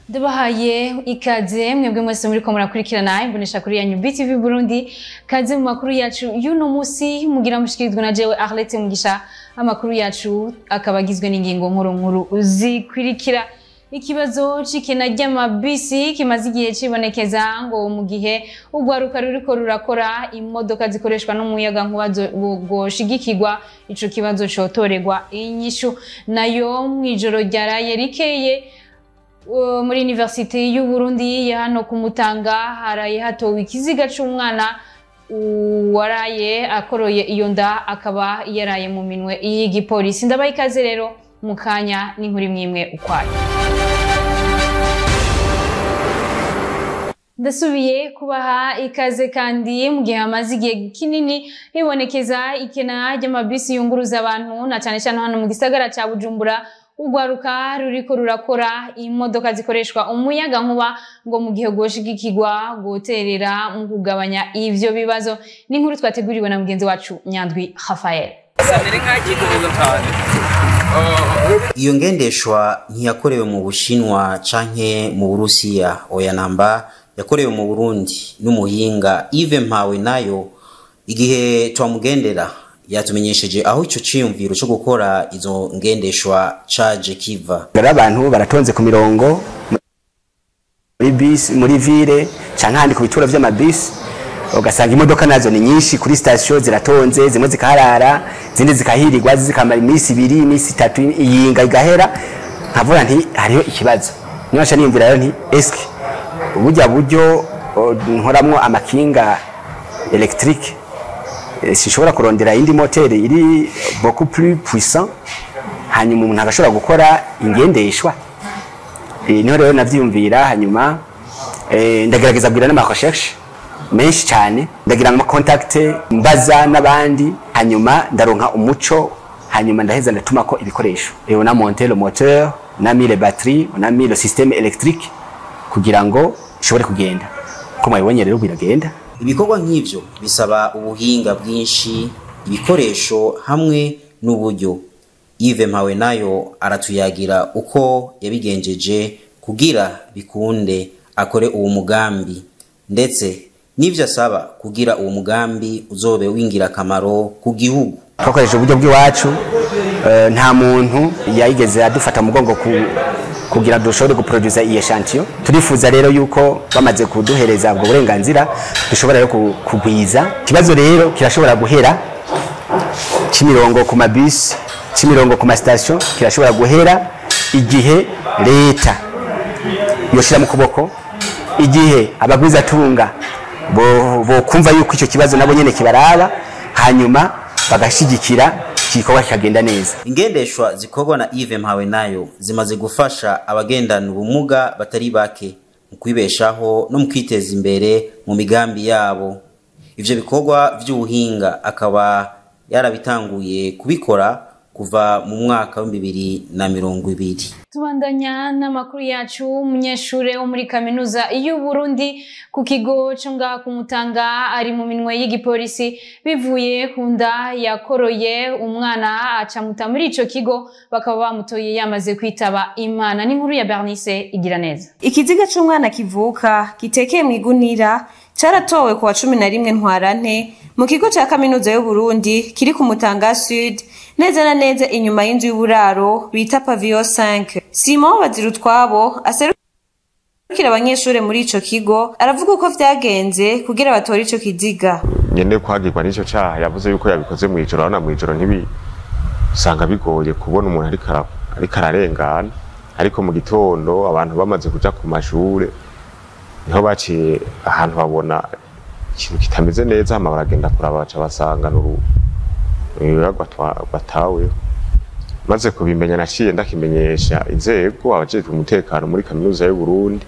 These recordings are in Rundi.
Ndabahaye ikaze mwebwe mwese muriko murakurikirana imbonesha kuri yanyu BTV Burundi. Kaze mu makuru yacu y'uno musi mugira mushikirizwa na jewe Arlette Mugisha. Amakuru yacu akaba agizwe n'ingingo nkuru nkuru zikurikira. Ikibazo c'ikena ry'amabisi kimaze igihe cibonekeza ngo mu gihe urwaruka ruriko rurakora imodoka zikoreshwa n'umuyaga nkuba goshigikirwa, ico kibazo cotorerwa inyishu. Nayo mw'ijoro ryaraye rikeye muri Université y'u Burundi ya hano kumutanga haraye hatowe ikiziga c'umwana waraye akoroye iyo nda, akaba yaraye mu minwe y'igipolisi. Ndabaye ikaze rero mu kanya n'inkuru imwe ukwayo. Ndasubiye kubaha ikaze kandi mu gihe hamaze igihe kinini hibonekeza ikena ry'amabisi yunguruza abantu na cane cane hano mu gisagara ca Bujumbura. Urwaruka ruriko rurakora imodoka zikoreshwa umuyaga nkuba ngo mu gihe goshigikirwa goterera mu kugabanya ivyo bibazo. N'inkuru twateguriwe na mugenzi wacu Nyandwi Rafael. Iyo ngendeshwa ntiyakorewe mu Bushinwa canke mu Burusiya, oya namba, yakorewe mu Burundi n'umuhinga Yves Mpawe nayo. Igihe twamugendera yatumenyesheje aho ico ciyumviro cyo gukora izo ngendeshwa caje kiva. Gara abantu baratonze ku mirongo muri bisi, muri ville canke ahandi ku bituro vy'amabisi, ugasanga imodoka nazo ni nyinshi kuri station ziratonze, zimwe zikaharara, izindi zikahirirwa, zikamara iminsi ibiri, iminsi itatu, iyinga igahera. Nkavuga nti hariho ikibazo. Niyo nca niyumvira rero nti eske burya buryo nkoramwo amakinga électrique sinshobora kurondera indi moteri iri beaucoup plus puissant, hanyuma umuntu agashobora gukora ingendeshwa. Niho rero navyiyumvira, hanyuma ndagerageza kugira n'ama recherche menshi cyane, ndagira ama contact mbaza n'abandi, hanyuma ndaronka umuco, hanyuma ndaheza ndatuma ko ibikoresho. Et on a monté le moteur, on a mis les batteries, on a mis le système électrique kugira ngo ishobore kugenda. Ko mwabibonye rero biragenda. Ibikorwa nk'ivyo bisaba ubuhinga bwinshi, ibikoresho hamwe n'uburyo. Yves Mpawe nayo aratuyagira uko yabigenjeje kugira bikunde akore uwo mugambi, ndetse n'ivyo asaba kugira uwo mugambi uzobe w'ingirakamaro ku gihugu. Twakoresheje uburyo bw'iwacu, nta muntu yayigeze adufata mu mugongo kugira dushobore guproduza iyi échantillon. Turifuza rero yuko bamaze kuduhereza ubwo burenganzira dushobora rero kugwiza. Ikibazo rero kirashobora guhera c'imirongo ku mabisi, c'imirongo ku ma station, kirashobora guhera igihe leta yoshira mu kuboko, igihe abagwizatunga bo kumva yuko ico kibazo nabo nyene kibaraba, hanyuma bagashigikira igikorwa kikagenda neza. Ingendeshwa zikorwa na Yves Mpawe nayo zimaze gufasha abagendana ubumuga batari bake mu kwibeshaho no mu kwiteza imbere mu migambi yabo. Ivyo bikorwa vy'ubuhinga akaba yarabitanguye kubikora kuva mu mwaka wa 2020. Tubandanya n'amakuru yacu. Umunyeshure wo muri kaminuza y'u Burundi ku kigo co ngaha ku Mutanga ari mu minwe y'igipolisi bivuye ku nda yakoroye umwana acamuta muri ico kigo, bakaba bamutoye yamaze kwitaba Imana. N'inkuru ya Bernice Igiraneza. Ikiziga c'umwana kivuka gitekeye mw'igunira caratowe kuwa 11 Ntwarante mu kigo ca kaminuza y'u Burundi kiri ku Mutanga Sud, neza na neza inyuma y'inzu y'uburaro bita Pavillon 5. Simon Bazirutwabo aserukira abanyeshure muri ico kigo aravuga uko vyagenze kugira batore ico kiziga. Nyene kwagirwa n'ico caha yavuze yuko yabikoze mw'ijoro, urabona mw'ijoro ntibi usanga bigoye kubona umuntu ariko ararengana, ariko mu gitondo abantu bamaze kuja ku mashure niho baciye ahantu babona ikintu kitameze neza, hama baragenda kuraba baca basanga rwataweho. Maze kubimenya naciye ndakimenyesha inzego abajejwe umutekano muri kaminuza y'u Burundi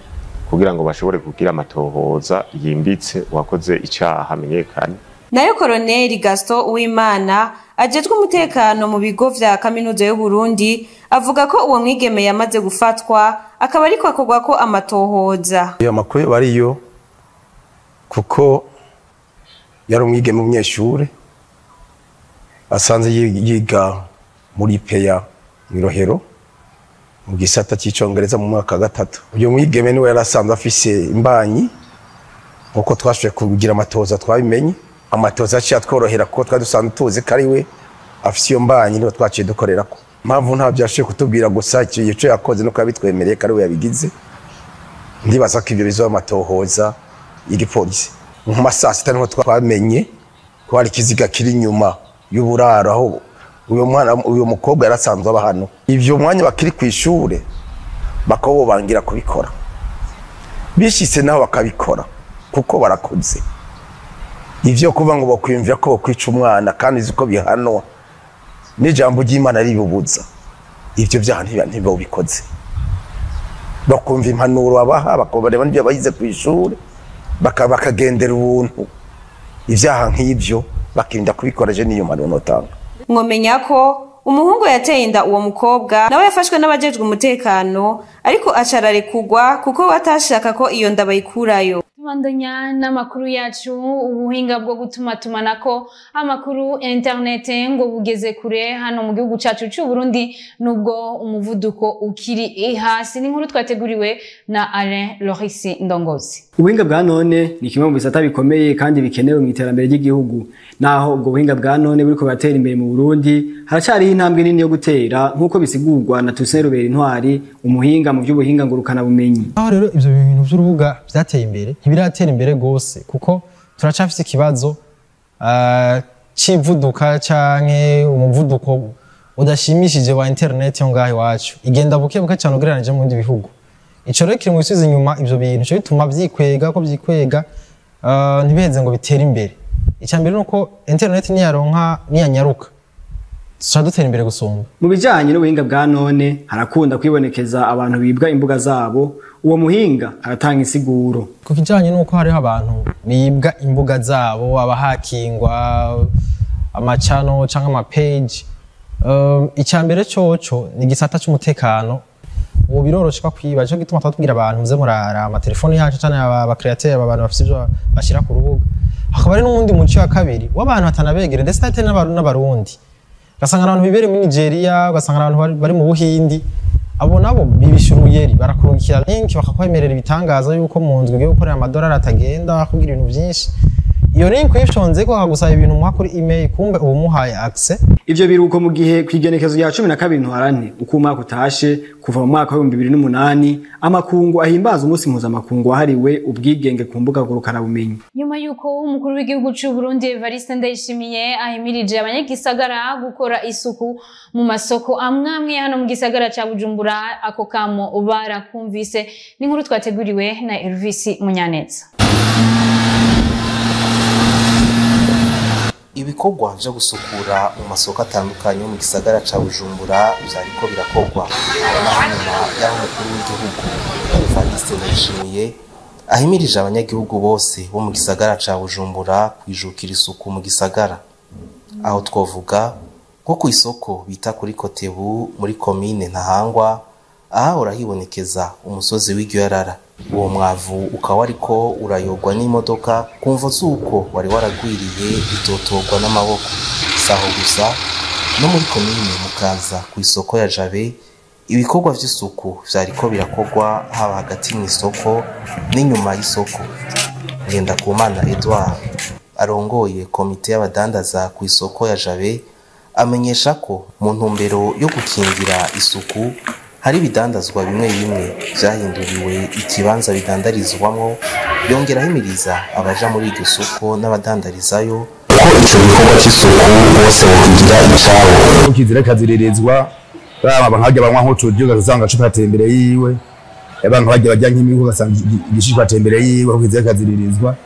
kugira ngo bashobore kugira amatohoza yimbitse, uwakoze icaha amenyekane. Nayo Koroneli Gaston Uwimana ajejwe umutekano mu bigo vya kaminuza y'u Burundi avuga ko uwo mwigeme yamaze gufatwa, akaba ariko akorwa ko amatohoza. Ayo makuru bariyo kuko yari umwigeme umunyeshure asanze yiga muri peya mw'irohero mu gisata cy'icongereza mu mwaka wa gatatu. Uyu mwigeme niwe yarasanzwe afise imbanyi, nkuko twashoboye kugira amatoza twabimenye. Amatoza aciye atworohera kuko twari dusanzwe tuzi ko ari we afise iyo mbanyi, niwe twaciye dukorerako. Impamvu ntabyo yashoboye kutubwira, gusa icyo yakoze nuko yabitwemereye ko ari we yabigize. Ndibaza ko ibyo bizoba amatohoza y'igipolisi. Nko ma saa sita niho twamenye ko hari ikiziga kiri inyuma y'uburaro aho uyu mwana, uyu mukobwa yarasanzwe aba hano. Ivyo mwanya bakiri ku ishure bakaba bobangira kubikora, bishitse naho bakabikora kuko barakoze ivyo kuva ngo bakwiyumvira ko bakwica umwana, kandi uzi ko bihanwa n'ijambo ry'Imana ribibuza. Ivyo vyaha ntibabikoze, bakumva impanuro babaha, bakabareba n'ibyo bayize ku ishure, bakagendera ubuntu. Ivyaha nk'ivyo bakirinda kubikora. Je niyo mpanuro notanga. Mwomenya ko umuhungu yateye inda uwo mukobwa nawe yafashwe n'abajejwe umutekano, ariko acararekugwa kuko batashaka ko iyo nda bayikurayo. Tubandanya n'amakuru yacu. Ubuhinga bwo gutumatumanako amakuru, internet, ngo bugeze kure hano mu gihugu cacu c'u Burundi, nubwo umuvuduko ukiri hasi. N'inkuru twateguriwe na Alain Loris Ndongozi. Ubuhinga bwa none ni kimwe mu bisata bikomeye kandi bikenewe mu iterambere ry'igihugu. Naho ubwo buhinga bwa none buriko buratera imbere mu Burundi, haracariho intambwe nini yo gutera, nk'uko bisigurwa na Toussaint Robert Intwari, umuhinga mu by'ubuhinga ngurukana bumenyi. Aho rero ivyo bintu vy'urubuga vyateye imbere, ntibiratera imbere gose kuko turacafise ikibazo c'ivuduka canke umuvuduko udashimishije wa internet yo ngaho iwacu. Igenda buke buke cane ugereranije mu bindi bihugu. Ico rero kiri mu bisubiza inyuma ivyo bintu, ico bituma vyikwega ko vyikwega, ntibiheze ngo bitere imbere. Icya mbere nuko internet niyaronka niyanyaruka, tuca dutera imbere gusumba. Mu bijanye n'ubuhinga bwa none harakunda kwibonekeza abantu bibwa imbuga zabo. Uwo muhinga aratanga insiguro. Ku kijanye n'uko hariho abantu bibwa imbuga zabo, abahakingwa amacano canke amapage, icya mbere coco ni igisata c'umutekano. Ubu biroroshe ko kwiba, ico gituma twatubwira abantu muze murara amatelefoni yacu cane aba createur, aba bantu bafise ivyo bashira ku rubuga. Hakaba hari n'uwundi muco wa kabiri w'abantu batanabegere, ndetse atari n'abarundi, ugasanga abantu bibere muri Nigeria, ugasanga abantu bari mu Buhindi. Abo nabo bibisha uruyeri, barakurungikira link bakakwemerera ibitangaza yuko mu nzu ugiye gukorera amadolari atagenda, bakubwira ibintu byinshi. Iyo link uyishonzeko bakagusaba ibintu muha kuri email, kumbe uba umuhaye access. Ivyo biruko mu gihe kw'igenekezo rya 12 Ntwarante uko umwaka utashe, kuva mu mwaka wa 2008, amakungu ahimbaza umunsi mpuzamakungu wahariwe ubwigenge ku mbuga ngurukanabumenyi. Nyuma yuko umukuru w'igihugu c'u Burundi Evariste Ndayishimiye ahimirije abanyagisagara gukora isuku mu masoko amwamwe hano mu gisagara ca Bujumbura, ako kamo barakumvise. N'inkuru twateguriwe na Elvis Munyaneza. Ibikorwa vyo gusukura mu masoko atandukanye yo mu gisagara ca Bujumbura vyariko birakorwa naho nyuma y'aho umukuru w'igihugu Evariste Ndayishimiye ahimirije abanyagihugu bose bo mu gisagara ca Bujumbura kwijukira isuku mu gisagara. Aho twovuga nko ku isoko bita kuri Kotebu muri komine Ntahangwa, ahahora hibonekeza umusozi w'iryo. Uwo mwavu ukaba wariko urayogwa n'imodoka ku mvo z'uko wari waragwiriye itotorwa n'amaboko. Saho gusa, no muri komine Mukaza ku isoko ya Jabe ibikorwa vy'isuku vyariko birakorwa, haba hagati mu isoko n'inyuma y'isoko. Ngendakumana Edouard arongoye komite y'abadandaza ku isoko ya Jabe amenyesha ko mu ntumbero yo gukingira isuku hari ibidandazwa bimwe bimwe vyahinduriwe ikibanza bidandarizwamwo. Yongera ahimiriza abaja muri iryo soko n'abadandarizayo ko ico gikorwa c'isuku bose bokigira icabo. Kizira kaziririzwa, baba nkajya banywa nk'uturyo ugasanga agacupa kateye imbere yiwe, abantu bajya bajya nk'imihu ugasanga igishishwa ateye imbere yiwe. Kizira kaziririzwa.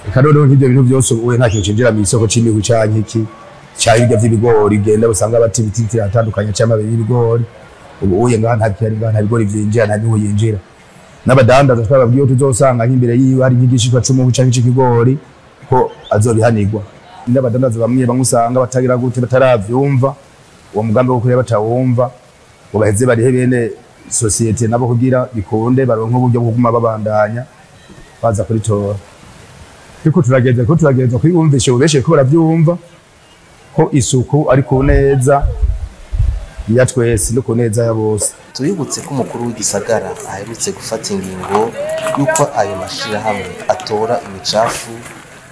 Eka noneho nk'ivyo bintu vyose ubu nta kintu cinjira mw'isoko c'imihu canke iki canke ibirya vy'ibigori, ugenda usanga bati ibiti biratandukanye canke amababi y'ibigori. Ubu uye ngaha nta kihari, ngaha nta bigori vyinjira, nta mihu yinjira. N'abadandaza twababwiye ko tuzosanga nk'imbere yiwe hari nk'igishishwa c'umuhu canke c'ikigori ko azobihanirwa. N'abadandaza bamwe bamwe usanga batagira gute, bataravyumva uwo mugambi wo kureba, batawumva ngo baheze barihe bene sosiyete nabo kugira bikunde baronke uburyo bwo kuguma babandanya baza kuritora. Ariko turageza ko turageza kwiyumvisha, ubu benshi ko baravyumva ko isuku ari ku neza. Ya twese no ku neza ya bose. Tubibutse ko umukuru w'igisagara aherutse gufata ingingo y'uko ayo mashirahamwe atora imicafu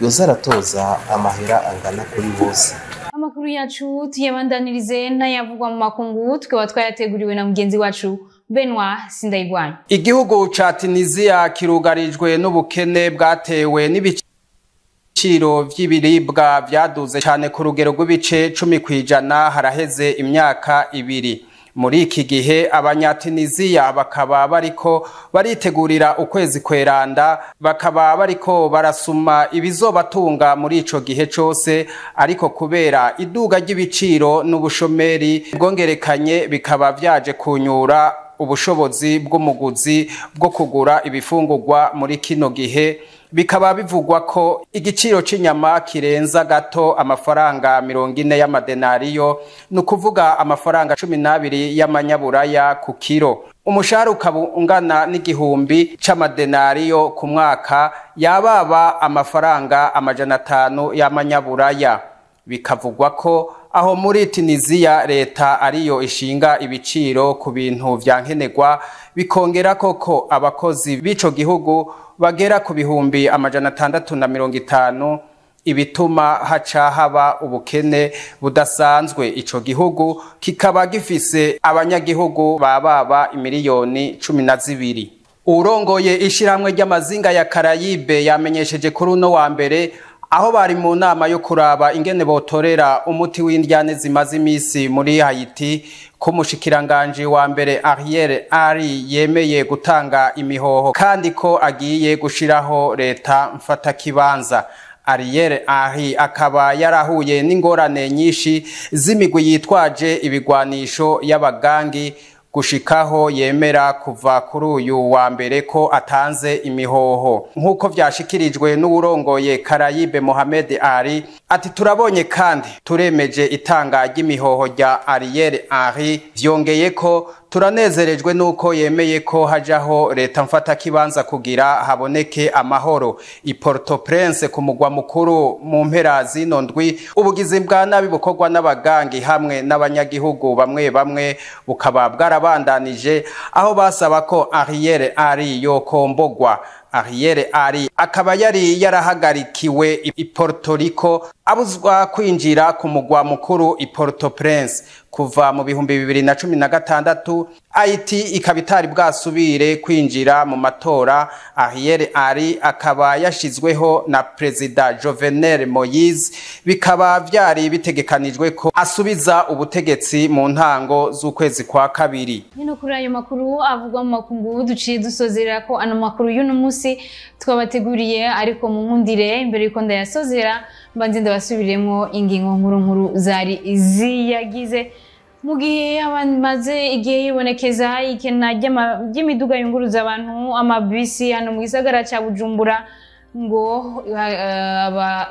yoza aratoza amahera angana kuri bose. Amakuru yacu tuyabandanirize n'ayavugwa mu makungu, tukaba twayateguriwe na mugenzi wacu Benoit Sindayigwanya. Igihugu ca Tunisia kirugarijwe n'ubukene bwatewe n'ibiciro vy'ibiribwa vyaduze cane ku rugero rw'ibice 10% haraheze imyaka 2. Muri iki gihe abanyatunisia bakaba bariko baritegurira ukwezi kweranda, bakaba bariko barasuma ibizobatunga muri ico gihe cose, ariko kubera iduga ry'ibiciro n'ubushomeri bwongerekanye bikaba vyaje kunyura ubushobozi bw'umuguzi bwo kugura ibifungurwa muri kino gihe. Bikaba bivugwa ko igiciro c'inyama kirenza gato amafaranga 40 y'amadenariyo, nukuvuga amafaranga 12 y'amanyaburaya ku kiro. Umushahara ukaba ungana n'igihumbi c'amadenariyo ku mwaka, yababa amafaranga 500 y'amanyaburaya. Bikavugwa ko aho muri Tunisia leta ariyo ishinga ibiciro ku bintu vyankenerwa, bikongera koko abakozi b'ico gihugu bagera ku 650,000, ibituma haca haba ubukene budasanzwe. Ico gihugu kikaba gifise abanyagihugu bababa imiliyoni 12. Urongoye ishiramwe ry'amazinga ya Karayibe yamenyesheje kuri uno wa mbere aho bari mu nama yo kuraba ingene botorera umuti w'indyane zimaze imisi muri Haiti, ko umushikiranganje wa mbere Ariel Henry yemeye gutanga imihoho kandi ko agiye gushiraho leta mfatakibanza. Ariel Henry akaba yarahuye n'ingorane nyinshi z'imigwi yitwaje ibigwanisho y'abagangi, gushikaho yemera kuva kuri uyu wa mbere ko atanze imihoho. Nk'uko vyashikirijwe n'uwurongoye Karayibe Mohamed Ali, ati turabonye kandi turemeje itanga ry'imihoho rya Ariel Henry, vyongeye ko turanezerejwe nuko yemeye ko hajaho leta mfata kibanza kugira haboneke amahoro. I Port-au-Prince ku mugwa mukuru mu mpera zino ndwi, ubugizi bwa nabi bukorwa n'abagangi hamwe n'abanyagihugu bamwe bamwe bukaba bwarabandanije, aho basaba ko Ariel Henry yokombogwa. Ariel Henry akaba yari yarahagarikiwe i Puerto Rico, abuzwa kwinjira ku mugwa mukuru i Port-au-Prince kuva mu 2016. Haiti ikaba itari bwasubire kwinjira mu matora. Ariel Henry akaba yashizweho na Perezida Jovenel Moïse, bikaba vyari bitegekanijwe ko asubiza ubutegetsi mu ntango z'ukwezi kwa kabiri. Nino kuri ayo makuru avugwa mu makungu duciye dusozera ko ano makuru y'uno musi twabateguriye, ariko mu nkundire imbere yuko ndayasozera mbanze ndabasubiremo ingingo nkuru nkuru zari ziyagize. Mu gihe abamaze igihe yibonekeza ikena ry'imiduga yunguruza abantu amabisi hano mu gisagara ca Bujumbura, ngo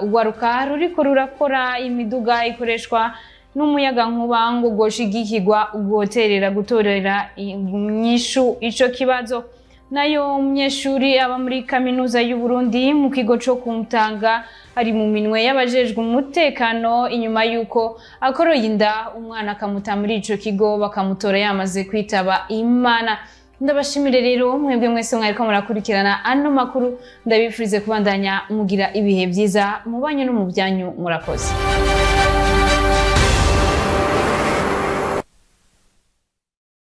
urwaruka ruriko rurakora imiduga ikoreshwa n'umuyaga nkuba ngo goshigikirwa guterera gutorera inyishu ico kibazo. Nayo umunyeshuri aba muri kaminuza y'u Burundi mu kigo co kumutanga ari mu minwe y'abajejwe umutekano inyuma yuko akoroye inda umwana akamuta muri ico kigo bakamutora yamaze kwitaba Imana. Ndabashimire rero mwebwe mwese mwariko murakurikirana ano makuru, ndabifurize kubandanya mugira ibihe byiza mubanye no mu byanyu. Murakoze.